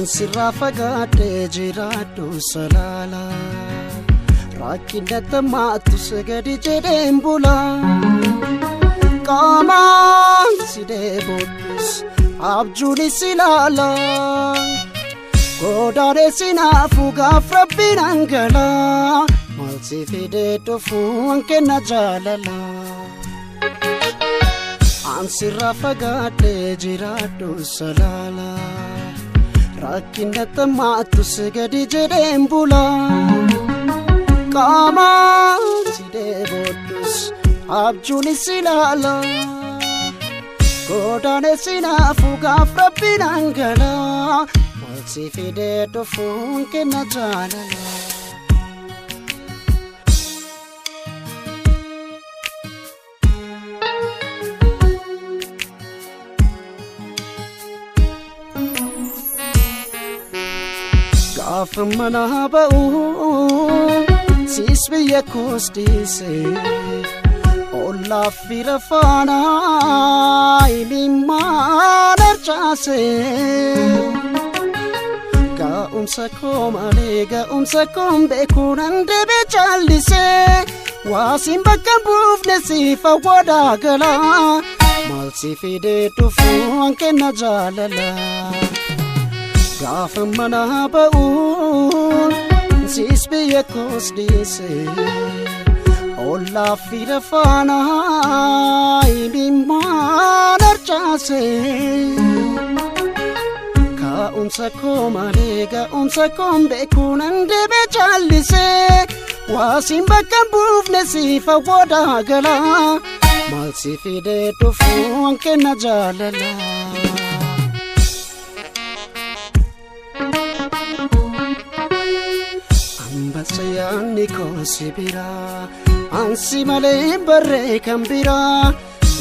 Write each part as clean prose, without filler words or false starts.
Ansirraa fagaadhee jiraadhu salaala. Rakkina tammaattus gadi jedheen bula. Qaamaan si deeboodhus abjuunis ilaala. Godaanee sinaafu gaaf rabbiin angala. Maal si fidee dhufuun kenna jaalala. Ansirraa fagaadhee jiraadhu salaala. Rakkina tammaattus gadi jedheen bula. Qaamaan si deeboodhus abjuunis ilaala. Godaanee sinaafu gaaf rabbiin angala. Maal si fidee dhufuun kenna jaalala. Gaafa mana ba'u siis biyya koos dhiise ollaaf fira faana imimmaan harcaase. Ga'umsa koo malee ga'umsa koon beekuu nan deebee callise waasiin bakka buufne siif awwadaa gala maal si fidee dhufuun kenna jaalala. Gaafa mana ba'u siis biyya koos dhiise ollaaf fira faana imimmaan harcaase. Ka'umsa koo malee ga'umsa koon beekuu nan deebee callise waasiin bakka buufne siif awwadaa gala maal si fidee dhufuun kenna jaalala. Ambasayaanni koo si biraa ansi malee barree kan biraa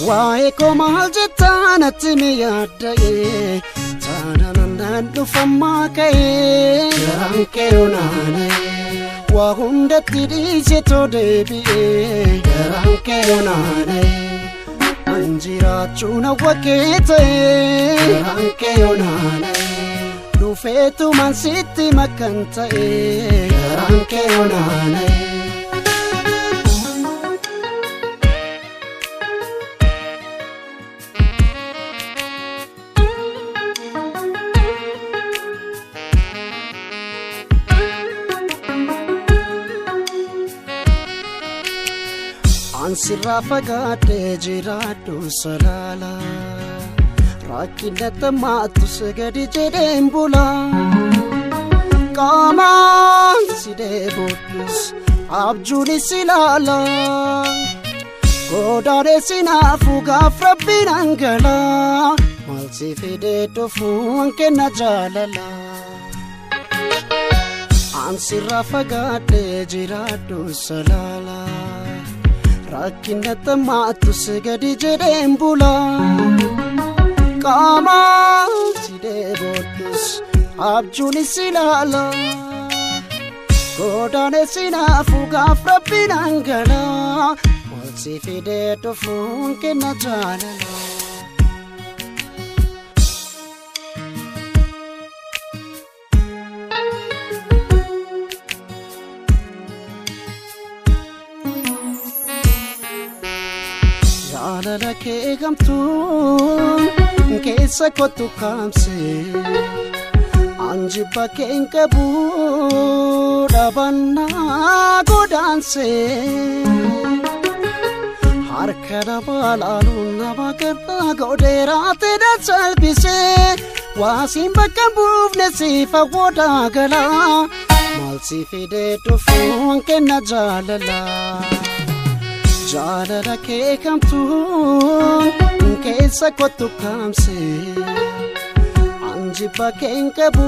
waa'ee koo maal jettaa natti mi yaadda'ee taanaan dhufammaa ka'ee garaan kee onaana'ee waa hundatti dhiisetoo deebi'ee garaan kee onaana'ee an jiraachuun hawwa kee ta'ee garaan kee onaana'ee dhufeetumaan sitti makkan ta'ee garaan kee onaana'ee. Ansirraa fagaadhee jiraadhu salaala. Rakkina tammaattus gadi jedheen bula. Qaamaan si deeboodhus abjuunis ilaala. Godaanee sinaafu gaaf rabbiin angala. Maal si fidee dhufuun kenna jaalala. Ansirraa fagaadhee jiraadhu salaala. Rakkina tammaattus gadi jedheen bula. Qaamaan si deeboodhus abjuunis ilaala. Godaanee sinaafu gaaf rabbiin angala. Maal si fidee dhufuun kenna jaalala. Jaalala kee gamtuun keessa kottu kaamse anjibba keen qabu dhabannaa godaanse. Harka nama laaluun nama garraa godheeraa ta'e salphise waasiin bakka buufne siif awwadaa gala maal si fidee dhufuun kenna jaalala. Jaalala kee kamtuun keessa kottu kaamse anjibba keen qabu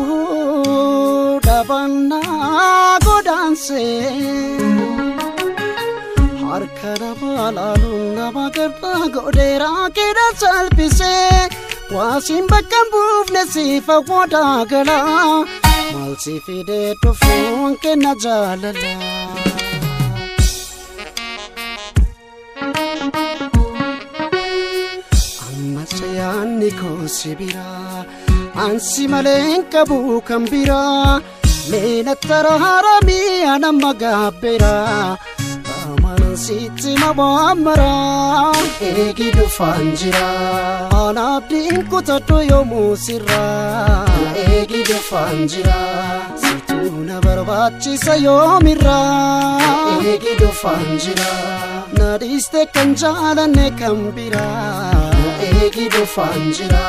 dhabannaa godaanse. Harka nama laaluun nama garraa godheeraa keedha salphise waasiin bakka buufne siif awwadaa gala maal si fidee dhufuun kenna jaalala. Ammas yaanni koo si biraa Ansi malee hin qabu kan biraa. Meenattara haramii anamma gaabbeera. Amanan sitti mabaamara. Eegi dhufaan jira. Ana abdiin kutadhu yoomuu sirraa. Eegi dhufaan jira. Situu na barbaachisa yoomirraa. Eegi dhufaan jira. Na dhiiste kan jaalanne kan biraa. Eegi dhufaan jira.